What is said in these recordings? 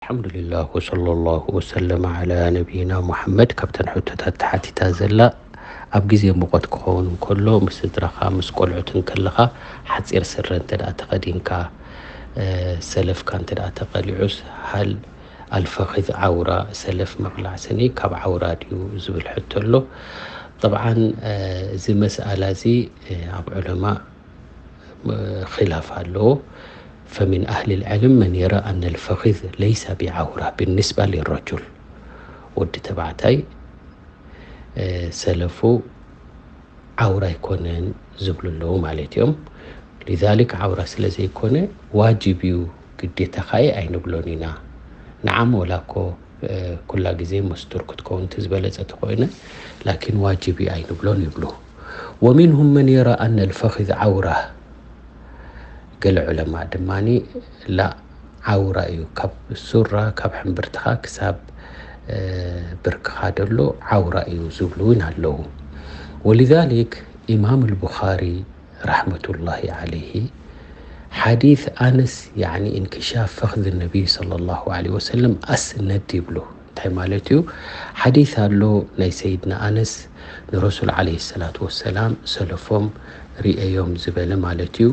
ኣልሓምዱሊላህ ወሰለላሁ ወሰለመ ዓላ ነቢይና ሙሓመድ። ካብተን ሕቶታት ተሓቲታ ዘላ፣ ኣብ ግዜ ሙቐት ክኸውን እንከሎ ምስ ስድራኻ ምስ ቆልዑትን ከለኻ ሓጺር ስረ እንተ ደኣ ተኸዲንካ፣ ሰለፍካ እንተ ደኣ ተቐሊዑስ፣ ሃል ኣልፈኺዝ ዓውራ፣ ሰለፍ ምቕላዕ ስኒ ካብ ዓውራ ድዩ ዝብል ሕቶ ኣሎ። ጠብዓን እዚ መስኣላ እዚ ኣብ ዑለማ ኺላፍ ኣለዎ። ፈሚን ኣህሊል ዕልም መን የራ ኣነል ፈኺዝ ለይሳ ቢዓውራ ብንስባ ሊረጁል፣ ወዲ ተባዕታይ ሰለፉ ዓውራ ኣይኮነን ዝብሉ ኣለዉ ማለት እዮም። ሊዛሊክ ዓውራ ስለ ዘይኮነ ዋጅብ እዩ ግዴታ ኻየ ኣይንብሎን ኢና። ንዓም ወላ እኮ ኩላ ግዜ መስቱር ክትከውን እቲ ዝበለጸ ተኾይነ፣ ላኪን ዋጅብ እዩ ኣይንብሎን ይብሉ። ወሚንሁም መን የራ ኣነ ልፈኺዝ ዓውራ፣ ገለ ዑለማ ድማ ላ ዓውራ እዩ፣ ካብ ሱራ ካብ ሕምብርትኻ ክሳብ ብርክኻ ደሎ ዓውራ እዩ ዝብሉ እውን ኣለዉ። ወሊዛሊክ ኢማም ልቡኻሪ ረሕመቱላሂ ዓለይሂ ሓዲት ኣነስ ያዕኒ እንክሻፍ ፈኽዚ ነቢይ ሰለላሁ ዓለይሂ ወሰለም ኣስነድ ይብሉ። እንታይ ማለት እዩ? ሓዲት ኣሎ ናይ ሰይድና ኣነስ ንረሱል ዓለይሂ ሰላቱ ወሰላም ሰለፎም ርእዮም ዝበለ ማለት እዩ።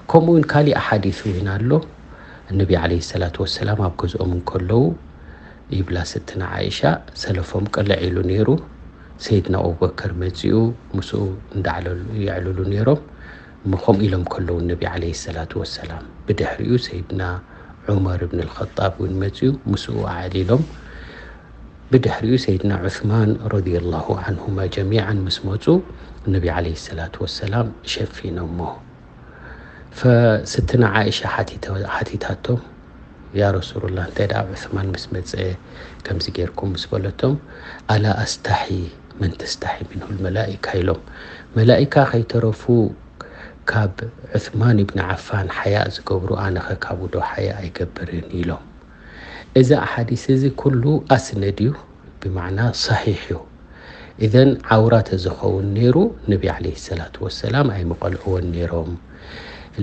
ከምኡ እውን ካሊእ ሓዲት እውን ኣሎ። ነቢ ዓለይሂ ሰላቱ ወሰላም ኣብ ገዝኦም እንከለዉ ይብላ ስትና ዓይሻ፣ ሰለፎም ቅልዕ ኢሉ ነይሩ። ሰይድና ኣቡበከር መጺኡ ምስኡ እንዳዕለሉ የዕልሉ ነይሮም። እሞ ከምኡ ኢሎም ከለዉ ነቢ ዓለይሂ ሰላቱ ወሰላም፣ ብድሕሪኡ ሰይድና ዑመር እብን ልኸጣብ እውን መጺኡ ምስኡ ኣዕሊሎም። ብድሕሪኡ ሰይድና ዑስማን ረዲየላሁ ዓንሁማ ጀሚዓን ምስ መጹ ነቢ ዓለይሂ ሰላቱ ወሰላም ሸፊኖሞ። ፈስትና ዓኢሻ ሓቲተ-፣ ሓቲታቶም፣ ያ ረሱሉላህ፣ እንታይ ደኣ ዑስማን ምስ መጸ ከምዚ ጌርኩም ምስ በለቶም፣ ኣላ ኣስተሒ መን ተስተሒ ሚንሁ ልመላኢካ ኢሎም። መላኢካ ከይተረፉ ካብ ዑስማን ኢብን ዓፋን ሓያእ ዝገብሩ ኣነኸ ካብኡ ዶ ሓያእ ኣይገብርን ኢሎም። እዚ ኣሓዲስ እዚ ኩሉ ኣስነድ እዩ፣ ብማዕና ሰሒሕ እዩ። ኢዘን ዓውራ ተዝኸውን ነይሩ ነቢ ዓለይሂ ሰላቱ ወሰላም ኣይምቐልዕዎን ነይሮም።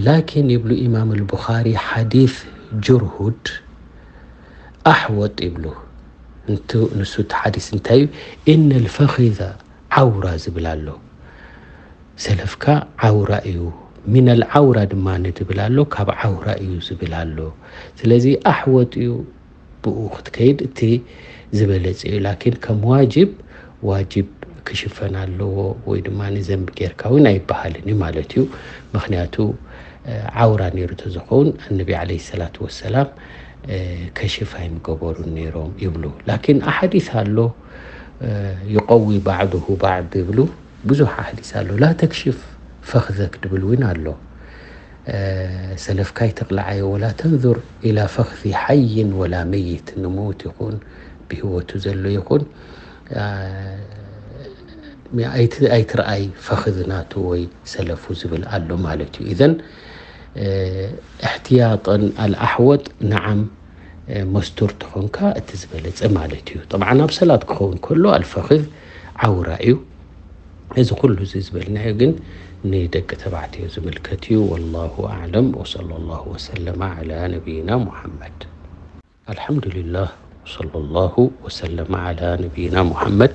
ላኪን ይብሉ ኢማም ኣልቡኻሪ ሓዲስ ጅርሁድ ኣሕወጥ ይብሉ። እንቱ-፣ ንሱ እቲ ሓዲስ እንታይ እዩ? ኢነ ልፈኺዘ ዓውራ ዝብል ኣሎ። ሰለፍካ ዓውራ እዩ፣ ሚነል ዓውራ ድማ ንድብል ኣሎ፣ ካብ ዓውራ እዩ ዝብል ኣሎ። ስለዚ ኣሕወጥ እዩ ብኡ ክትከይድ እቲ ዝበለጸ እዩ። ላኪን ከም ዋጅብ፣ ዋጅብ ክሽፈን ኣለዎ ወይ ድማ ንዘንቢ ጌርካ እውን ኣይበሃልን እዩ ማለት እዩ። ምኽንያቱ፣ እ፣ ዓውራ ነይሩ ተዝኸውን፣ ኣነቢ ዓለይሂ ሰላቱ ወሰላም፣ እ፣ ከሽፍ ኣይምገበሩን ነይሮም ይብሉ። ላኪን ኣሓዲስ ኣሎ፣ እ፣ ይቀዊ ባዕዱሁ ባዕድ ይብሉ። ብዙሕ ኣሓዲስ ኣሎ። ላ ተክሽፍ ፈኽዘክ ድብል እውን ኣሎ። እ፣ ሰለፍካ ኣይተቕልዓዮ፣ ወላ ተንዙር ኢላ ፈኽዚ ሓይን ወላ መይት፣ ንምዉት ይኹን ብህይወቱ ዘሎ ይኹን፣ እ፣ ኣይቲ-፣ ኣይትርኣይ ፈኽዚ ናቱ ወይ ሰለፉ ዝብል ኣሎ ማለት እዩ። ኢዘን፣ እ፣ እሕትያጠን ኣልኣሕወጥ ነዓም፣ እ፣ መስቱር ተኾንካ እቲ ዝበለጸ ማለት እዩ። ጠብዓን ኣብ ሰላት ክኸውን ከሎ ኣልፈኽዝ ዓውራ እዩ። እዚ ኩሉ እዚ ዝበልናዮ ግን ንደቂ ተባዕትዮ ዝምልከት እዩ። ወላሁ ኣዕለም ወሰለላሁ ወሰለመ ዓላ ነቢይና ሙሐመድ። ኣልሓምዱሊላህ ወሰለላሁ ወሰለመ ዓላ ነቢይና ሙሐመድ።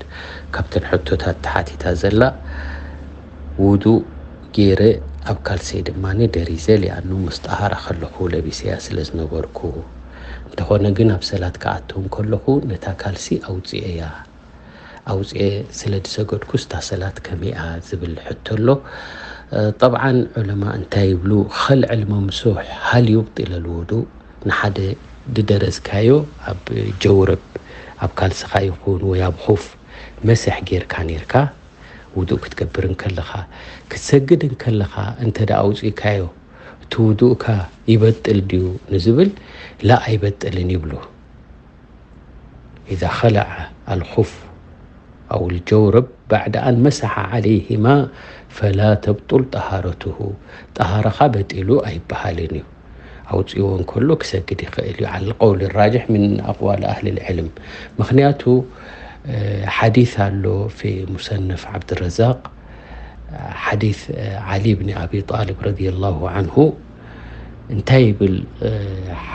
ካብተን ሕቶታት ተሓቲታ ዘላ ውዱእ ገይረ ኣብ ካልሰይ ድማ ደሪዘ ሊኣኑ ምስ ጠሃራ ከለኹ ለቢሰያ ስለ ዝነበርኩ፣ እንተኾነ ግን ኣብ ሰላት ክኣቱ እንከለኹ ነታ ካልሲ ኣውፅኤያ። ኣውፅኤ ስለ ዝሰገድኩስ እታ ሰላት ከመይኣ ዝብል ሕቶ ኣሎ። እ፣ ጠብዓን ዑለማ እንታይ ይብሉ? ኸልዕ ልመምሱሕ ሃል ዩብጢል ልውዱእ፣ ንሓደ ድደረዝካዮ ኣብ ጀውረብ፣ ኣብ ካልስኻ ይኹን ወይ ኣብ ኹፍ መስሕ ጌርካ ኔርካ፣ ውዱእ ክትገብር እንከለኻ፣ ክትሰግድ እንከለኻ እንተ ደኣ ኣውፂእካዮ፣ እቲ ውዱእካ ይበጥል ድዩ ንዝብል፣ ላ ኣይበጥልን ይብሉ። ኢዛ ኸለዐ ኣልኹፍ ኣው ልጀውረብ ባዕድ ኣን መሰሐ ዓለይሂማ ፈላ ተብጡል ጠሃረቱሁ፣ ጠሃራኻ በጢሉ ኣይበሃልን እዩ። ኣውፅእዎ እንከሎ ክሰግድ ይኽእል እዩ። ዓል ቀውል ራጅሕ ምን ኣቅዋል ኣህል ልዕልም። ምኽንያቱ፣ እ፣ ሓዲስ ኣሎ ፊ ሙሰነፍ ዓብድረዛቅ፣ ሓዲስ፣ እ፣ ዓሊ ብን ኣቢ ጣልብ ረዲየላሁ ዓንሁ፣ እንታይ ይብል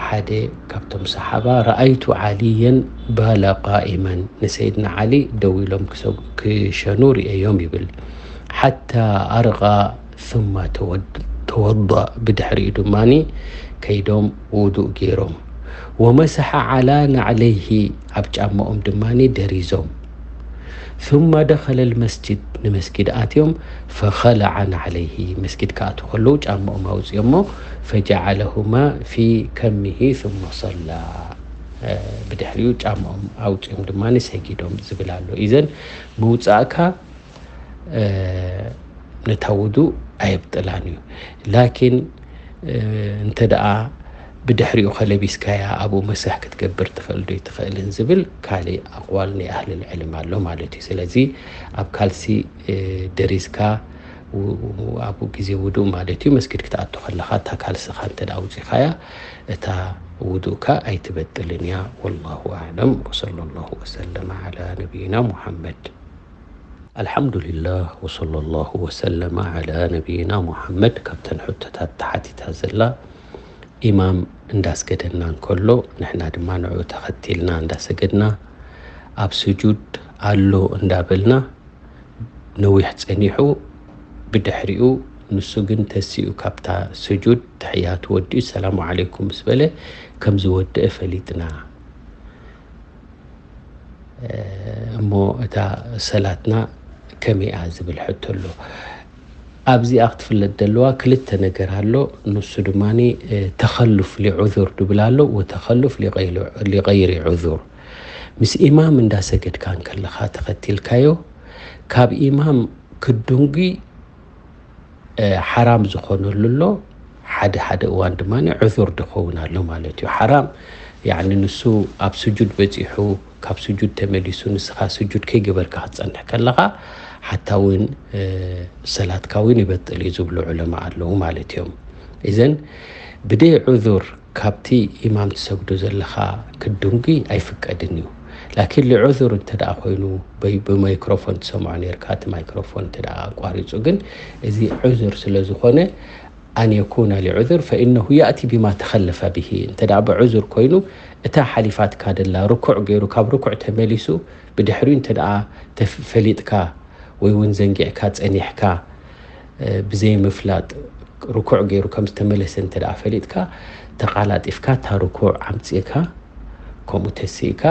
ሓደ ካብቶም ሰሓባ፣ ረኣይቱ ዓልየን ባለ ቃኢመን፣ ንሰይድና ዓሊ ደው ኢሎም ክሸኑ ርእዮም ይብል። ሓታ ኣርቓ ثم ተወضأ፣ ብድሕሪኡ ድማ ከይዶም ውዱእ ገይሮም። ወመሰሐ ዓላ ናዕለይሂ፣ ኣብ ጫማኦም ድማ ደሪዞም። ثم ደኸለ ልመስጅድ፣ ንመስጊድ ኣትዮም። ፈኸለዓ ናዕለይሂ፣ መስጊድ ክኣትዉ ከለዉ ጫማኦም ኣውፅዮሞ። ፈጀዓለሁማ ፊ ከሚሂ ثم ሰላ፣ ብድሕሪኡ ጫማኦም ኣውፅዮም ድማ ሰጊዶም ዝብል ኣሎ። ኢዘን ምውፃእካ ነታ ውዱእ ኣየብጥላን እዩ። ላኪን እንተ ደኣ ብድሕሪኡ ከለቢስካያ ኣብኡ መስሕ ክትገብር ትኽእል ዶ ኣይትኽእልን ዝብል ካልእ ኣቕዋል ናይ ኣህልል ዕልም ኣሎ ማለት እዩ። ስለዚ ኣብ ካልሲ ደሪዝካ ኣብኡ ግዜ ውዱእ ማለት እዩ፣ መስጊድ ክትኣቱ ከለኻ እታ ካልስኻ እንተ ደኣ ኣውጺኻያ እታ ውዱእካ ኣይትበጥልን እያ። ወላሁ ኣዕለም። ወሰለ ላሁ ወሰለመ ዓላ ነቢይና ሙሓመድ። ኣልሓምዱሊላህ ወሰለላሁ ወሰለመ ዓላ ነቢይና ሙሓመድ። ካብተን ሕቶታት ተሓቲታ ዘላ፣ ኢማም እንዳስገደና እንከሎ ንሕና ድማ ንዕኡ ተኸቲልና እንዳሰገድና ኣብ ስጁድ ኣሎ እንዳበልና ነዊሕ ጸኒሑ፣ ብድሕሪኡ ንሱ ግን ተሲኡ ካብታ ስጁድ ተሕያቱ ወዲኡ ሰላሙ ዓለይኩም ምስ በለ ከም ዝወደአ ፈሊጥና። እሞ እታ ሰላትና ከመይ እያ ዝብል ሕቶ ኣሎ። ኣብዚኣ ክትፍለጥ ዘለዋ ክልተ ነገር ኣሎ። ንሱ ድማ ተኸሉፍ ሊዑዙር ድብል ኣሎ፣ ወተኸሉፍ ሊቀይሪ ዑዙር። ምስ ኢማም እንዳሰገድካ እንከለኻ ተኸቲልካዮ፣ ካብ ኢማም ክዱንጊ ሓራም ዝኾነሉ ኣሎ። ሓደ ሓደ እዋን ድማ ዑዙር ድኸውን ኣሎ ማለት እዩ። ሓራም ያዕኒ ንሱ ኣብ ስጁድ በፂሑ፣ ካብ ስጁድ ተመሊሱ፣ ንስኻ ስጁድ ከይገበርካ ክትጸንሕ ከለኻ ሓታ እውን ሰላትካ እውን ይበጥል እዩ ዝብሉ ዑለማ ኣለዉ ማለት እዮም። ኢዘን ብደይ ዑዙር ካብቲ ኢማም ትሰግዶ ዘለኻ ክዱንጊ ኣይፍቀድን እዩ። ላኪን ልዑዙር እንተ ደኣ ኮይኑ፣ ብማይክሮፎን ትሰምዖ ነርካ፣ እቲ ማይክሮፎን እንተ ደኣ ኣቋሪጹ፣ ግን እዚ ዑዙር ስለ ዝኾነ፣ ኣን የኩነ ሊዑዙር ፈኢነሁ ያእቲ ቢማ ተኸለፈ ብሂ። እንተ ደኣ ብዑዙር ኮይኑ፣ እታ ሓሊፋትካ ደላ ርኩዕ ገይሩ፣ ካብ ርኩዕ ተመሊሱ፣ ብድሕሪኡ እንተ ደኣ ተፈሊጥካ ወይ እውን ዘንጊዕካ ጸኒሕካ፣ ብዘይምፍላጥ ርኩዕ ገይሩ ከም ዝተመለሰ እንተ ደኣ ፈሊጥካ፣ ተቓላጢፍካ እታ ርኩዕ ኣምጺእካ፣ ከምኡ ተሲእካ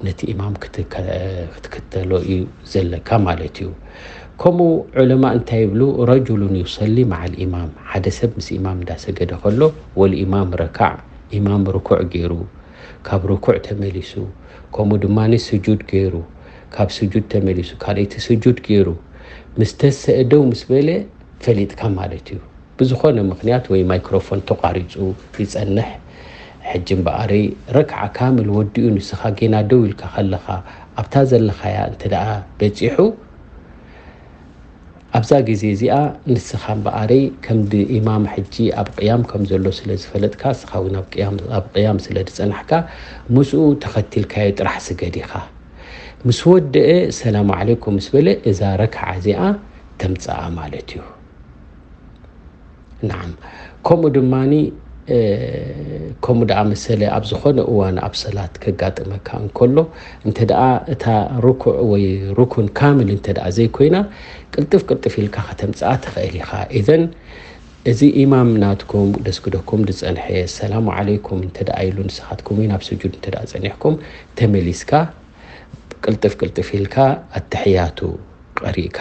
ነቲ ኢማም ክትከተሎ እዩ ዘለካ ማለት እዩ። ከምኡ ዑለማ እንታይ ይብሉ? ረጁሉን ዩሰሊ መዓል ኢማም፣ ሓደ ሰብ ምስ ኢማም እንዳሰገደ ከሎ፣ ወልኢማም ረካዕ፣ ኢማም ርኩዕ ገይሩ፣ ካብ ርኩዕ ተመሊሱ፣ ከምኡ ድማ ስጁድ ገይሩ፣ ካብ ስጁድ ተመሊሱ፣ ካልኣይቲ ስጁድ ገይሩ፣ ምስ ተሰእደው ምስ በለ ፈሊጥካ ማለት እዩ። ብዝኾነ ምኽንያት ወይ ማይክሮፎን ተቋሪጹ ይጸንሕ። ሕጂ እምበኣረይ ረክዓ ካምል ወዲኡ ንስኻ ጌና ደው ኢልካ ከለኻ ኣብታ ዘለኻያ እንተ ደኣ በጺሑ፣ ኣብዛ ግዜ እዚኣ ንስኻ እምበኣረይ ከምዲ ኢማም ሕጂ ኣብ ቅያም ከም ዘሎ ስለ ዝፈለጥካ፣ ንስኻ እውን ኣብ ቅያም፣ ኣብ ቅያም ስለ ዝጸናሕካ፣ ምስኡ ተኸቲልካዮ ጥራሕ ስገድ ኢኻ። ምስ ወደአ ሰላም ዓለይኩም ምስ በለ እዛ ረክዓ እዚኣ ተምጽኣ ማለት እዩ። ናዓም። ከምኡ ድማኒ ከምኡ ደኣ መሰለ ኣብ ዝኾነ እዋን ኣብ ሰላት ከጋጥመካ እንከሎ እንተ ደኣ እታ ርኩዕ ወይ ሩኩን ካምል እንተ ደኣ ዘይኮይና ቅልጥፍ ቅልጥፍ ኢልካ ከተምጽኣ ትኽእል ኢኻ። ኢዘን እዚ ኢማም ናትኩም ደስግደኩም ዝጸንሐ ሰላሙ ዓለይኩም እንተ ደኣ ኢሉ ንስኻትኩም ናብ ስጁድ እንተ ደኣ ጸኒሕኩም ተመሊስካ ቅልጥፍ ቅልጥፍ ኢልካ ኣተሕያቱ ቀሪእካ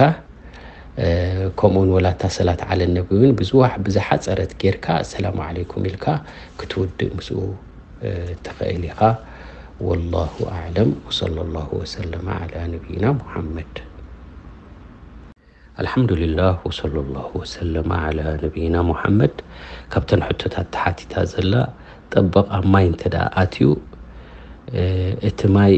ከምኡውን ወላታ ሰላት ዓለ ነቢ እውን ብዝዋሕ ብዝሓፀረት ጌርካ ኣሰላሙ ዓለይኩም ኢልካ ክትውድእ ምስኡ ትኽእል ኢኻ። ወላሁ ኣዕለም ወሰለ ላሁ ወሰለመ ዓላ ነቢይና ሙሓመድ። ኣልሓምዱሊላህ ወሰለ ላሁ ወሰለመ ዓላ ነቢይና ሙሓመድ። ካብተን ሕቶታት ተሓቲታ ዘላ ጠበቕ ኣብ ማይ እንተ ደኣ ኣትዩ እቲ ማይ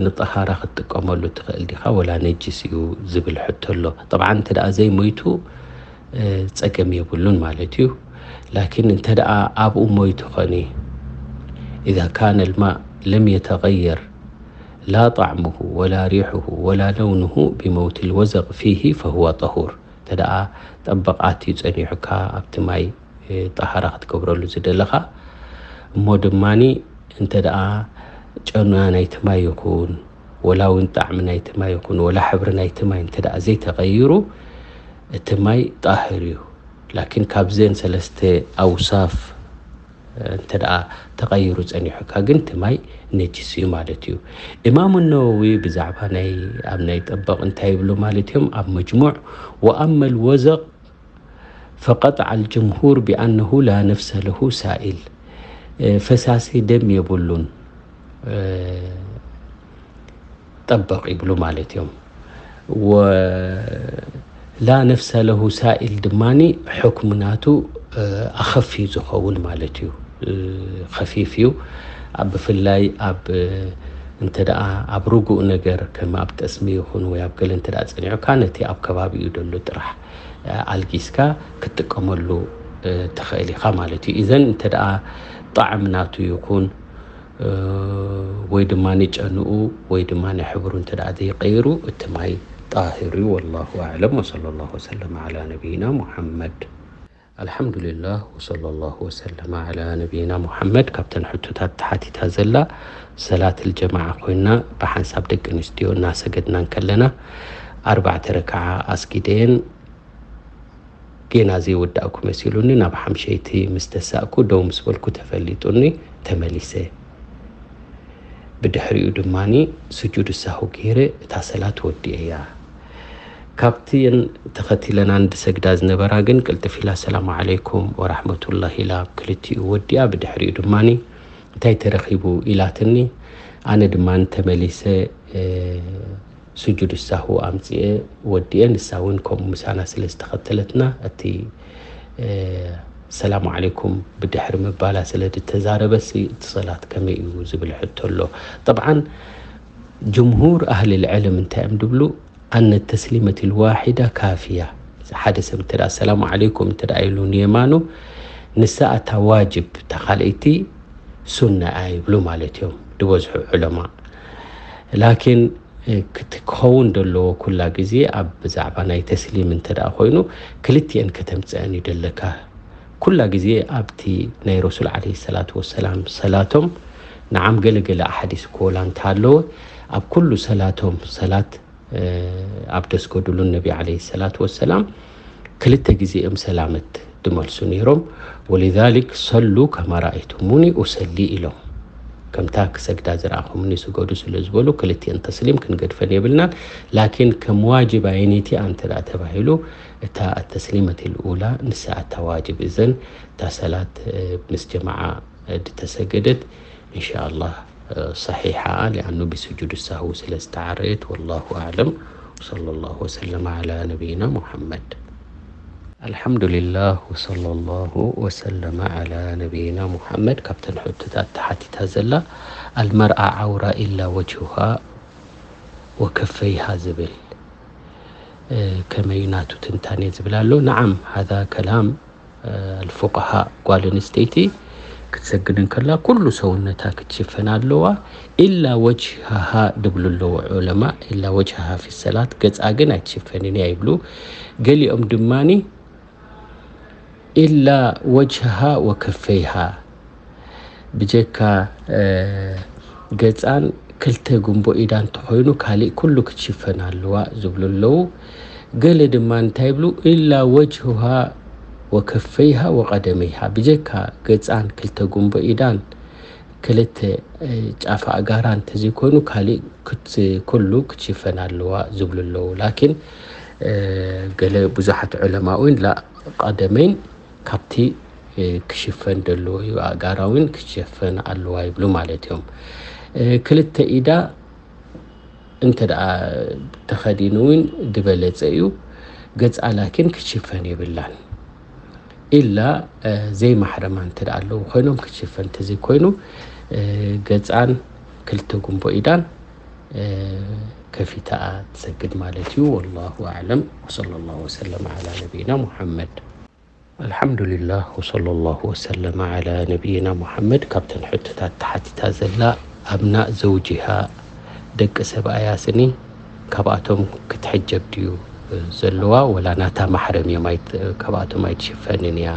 ንጠሃራ ክትጥቀመሉ ትኽእል ዲኻ ወላ ነጅስ እዩ ዝብል ሕቶ ኣሎ። ጠብዓን እንተ ደኣ ዘይሞይቱ ጸገም የብሉን ማለት እዩ። ላኪን እንተ ደኣ ኣብኡ ሞይቱ ኾነ إذا كان الماء لم يتغير لا طعمه ولا ريحه ولا لونه بموت الوزغ فيه فهو طهور. እንተ ደኣ ጠበቕ ኣትዩ ጸኒሑካ ኣብቲ ማይ ጣሃራ ክትገብረሉ ዝደለኻ። እሞ ድማኒ እንተ ደኣ ጨና ናይቲ ማይ ይኹን፣ ወላ እውን ጣዕሚ ናይቲ ማይ ይኹን፣ ወላ ሕብሪ ናይቲ ማይ እንተ ደኣ ዘይተቐይሩ፣ እቲ ማይ ጣህር እዩ። ላኪን ካብዘን ሰለስተ ኣውሳፍ እንተ ደኣ ተቐይሩ ጸኒሑካ ግን እቲ ማይ ነጅስ እዩ ማለት እዩ። ኢማሙ ነወዊ ብዛዕባ ናይ ኣብ ናይ ጠበቕ እንታይ ይብሉ ማለት እዮም ኣብ መጅሙዕ ወኣመል ወዘቕ فقطع الجمهور بأنه لا نفس له سائل ፈሳሲ ደም የብሉን ጠበቕ ይብሉ ማለት እዮም። ወላ ነፍሰ ለሁ ሳኢል ድማ ሕክሙ ናቱ ኣኸፍ እዩ ዝኸውን ማለት እዩ። ከፊፍ እዩ። ብፍላይ ኣብ እንተ ደኣ ኣብ ርጉእ ነገር ከም ኣብ ጠስሚ ይኹን ወይ ኣብ ገለ እንተ ደኣ ጸኒዑካ ነቲ ኣብ ከባቢኡ ዘሎ ጥራሕ ኣልጊስካ ክትጥቀመሉ ትኽእል ኢኻ ማለት እዩ። ኢዘን እንተ ደኣ ጣዕም ናቱ ይኹን ወይ ድማ ጨንኡ ወይ ድማ ሕብሩ እንተ ደኣ ዘይቀይሩ እቲ ማይ ጣህር እዩ። ወላሁ ኣዕለም ወሰለ ላሁ ወሰለም ዓላ ነቢይና ሙሐመድ። ኣልሓምዱሊላህ ወሰለ ላሁ ወሰለም ዓላ ነቢይና ሙሐመድ። ካብተን ሕቶታት ተሓቲታ ዘላ ሰላት ልጀማዓ ኮይና ብሓንሳብ ደቂ ኣንስትዮ እናሰገድና እንከለና ኣርባዕተ ረክዓ ኣስጊደየን ጌና ዘይወዳእኩ መሲሉኒ ናብ ሓምሸይቲ ምስ ተሳእኩ ደው ምስ በልኩ ተፈሊጡኒ ተመሊሰ። ብድሕሪኡ ድማኒ ስጁድ ሳሁ ገይረ እታ ሰላት ወዲኤያ። ካብቲን ተኸቲለናን ድሰግዳ ዝነበራ ግን ቅልጥፍ ኢላ ሰላሙ ዓለይኩም ወራሕመቱላህ ኢላ ክልቲኡ ወዲኣ። ብድሕሪኡ ድማኒ እንታይ ተረኺቡ ኢላትኒ። ኣነ ድማ ተመሊሰ ስጁድ ሳሁ ኣምፅኤ ወዲኤ። ንሳ እውን ከምኡ ምሳና ስለ ዝተኸተለትና እቲ ሰላሙ ዓለይኩም ብድሕሪ ምባላ ስለ ዝተዛረበሲ እቲ ሰላት ከመይ እዩ ዝብል ሕቶ ኣሎ። ጠብዓን ጅምሁር ኣህሊ ልዕልም እንታይ እዮም ድብሉ ኣነ ተስሊመት ልዋሒዳ ካፍያ። ሓደ ሰብ እንተ ሰላሙ ዓለይኩም እንተ ኢሉ ንየማኑ ንሳ እታ ዋጅብ እታ ካልኣይቲ ሱና እያ ይብሉ ማለት እዮም ዝበዝሑ ዑለማ። ላኪን ክኸውን ዘለዎ ኩላ ግዜ ኣብ ብዛዕባ ናይ ተስሊም እንተ ደኣ ኮይኑ ክልቲኤን ከተምፅአን እዩ ደለካ። ኩላ ግዜ ኣብቲ ናይ ረሱል ዓለይሂ ሰላቱ ወሰላም ሰላቶም ንዓም ገለገለ ኣሓዲስ ኮላ እንተሃለወ ኣብ ኩሉ ሰላቶም ሰላት ኣብ ደስገዱሉ ነቢ ዓለይሂ ሰላቱ ወሰላም ክልተ ግዜ እዮም ሰላመት ድመልሱ ነይሮም። ወሊዛሊክ ሰሉ ከማ ረኣይቱሙኒ ኡሰሊ ኢሎም። ከምታ ክሰግዳ ዝረኣኹምኒ ስገዱ ስለ ዝበሉ ክልቲኤን ተስሊም ክንገድፈን የብልናን። ላኪን ከም ዋጅብ ኣይነቲኣ እንተ ደኣ ተባሂሉ እታ ኣተስሊመት ልኡላ ንሳ እታ ዋጅብ እዘን እታ ሰላት ምስ ጀማዓ ድተሰገደት እንሻኣላህ ሰሒሓ ሊኣኑ ብስጁድ ሳሁ ስለ ዝተዓረየት። ወላሁ ኣዕለም። ወሰለ ላሁ ወሰለም ዓላ ነቢይና ሙሐመድ። ኣልሓምዱሊላህ ወሰለ ላሁ ወሰለመ ዓላ ነቢይና ሙሐመድ። ካብተን ሕቶታት ተሓቲታ ዘላ ኣልመርኣ ዓውራ ኢላ ወጅሁሃ ወከፈይሃ ዝብል ከመይ ናቱ ትንታኔ ዝብል ኣሎ። ነዓም ሃዛ ከላም ኣልፉቀሃ ጓል ኣንስተይቲ ክትሰግድ እንከላ ኩሉ ሰውነታ ክትሽፈን ኣለዋ። ኢላ ወጅሃሃ ድብሉ ኣለዉ ዑለማ። ኢላ ወጅሃሃ ፊ ሰላት ገጻ ግን ኣይትሽፈንን እያ ይብሉ። ገሊኦም ድማኒ ኢላ ወጅሃሃ ወከፈይሃ ብጀካ ገጻን ክልተ ጉንቦ ኢዳ እንተኾይኑ ካሊእ ኩሉ ክትሽፈን ኣለዋ ዝብሉ ኣለዉ። ገለ ድማ እንታይ ይብሉ? ኢላ ወጅሁሃ ወከፈይሃ ወቀደመይሃ ብጀካ ገጻን ክልተ ጉንቦ ኢዳን ክልተ ጫፍ ኣእጋራ እንተዘይኮይኑ ካሊእ ኩሉ ክትሽፈን ኣለዋ ዝብሉ ኣለዉ። ላኪን ገለ ብዙሓት ዑለማ እውን ላ ቀደመይን ካብቲ ክሽፈን ደለዎ እዩ፣ ኣእጋራ እውን ክሸፈን ኣለዋ ይብሉ ማለት እዮም። ክልተ ኢዳ እንተ ደኣ ተኸዲኑ እውን ዝበለጸ እዩ። ገጻ ላኪን ክትሽፈን የብላን። ኢላ ዘይማሕረማ እንተ ደኣ ኣለዉ ኮይኖም ክትሽፈን እንተዘይኮይኑ ገጻን ክልተ ጉንቦ ኢዳን ከፊታኣ ትሰግድ ማለት እዩ። ወላሁ ኣዕለም። ወሰለ ላሁ ወሰለም ዓላ ነቢይና ሙሐመድ። ኣልሓምዱሊላህ ወሰለ ላሁ ወሰለመ ዓላ ነቢይና ሙሐመድ። ካብተን ሕቶታት ተሓቲታ ዘላ ኣብናእ ዘውጅሃ ደቂ ሰብኣያ ስኒ ካብኣቶም ክትሕጀብ ድዩ ዘለዋ ወላ ናታ ማሕረም እዮም ኣይት- ካብኣቶም ኣይትሽፈንን እያ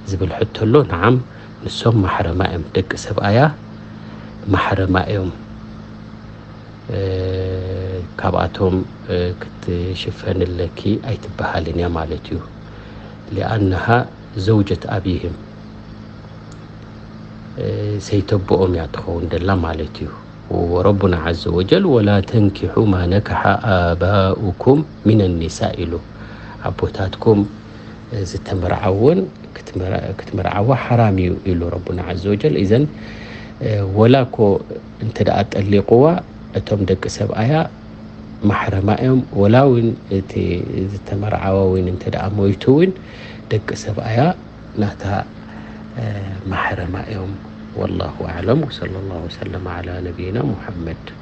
ዝብል ሕቶ ኣሎ። ንዓም፣ ንሶም ማሕረማ እዮም። ደቂ ሰብኣያ ማሕረማ እዮም። እ፣ ካብኣቶም፣ እ፣ ክትሽፈንለኪ ኣይትበሃልን እያ ማለት እዩ። ሊኣነሃ ዘውጀት ኣብይህም፣ እ፣ ሰይተቦኦም እያ ትኸውን ደላ ማለት እዩ። ወረቡና ዓዘ ወጀል፣ "ወላ ተንኪሑ ማ ነከሐ ኣባኡኩም ሚነ ኒሳ" ኢሉ። ኣቦታትኩም ዝተመርዓወን ክትመርዓዋ ሓራም እዩ ኢሉ ረቡና ዓዘ ወጀል። ኢዘን ወላ እኮ እንተ ደኣ ጠሊቕዋ፣ እቶም ደቂ ሰብኣያ ማሕረማ እዮም። ወላ እውን እቲ ዝተመርዓዋ እውን እንተ ደኣ ሞይቱ እውን፣ ደቂ ሰብኣያ ናታ ማሕረማ እዮም። ወላሁ ኣዕለም። ወሰለ ላሁ ወሰለም ዓላ ነቢይና ሙሓመድ።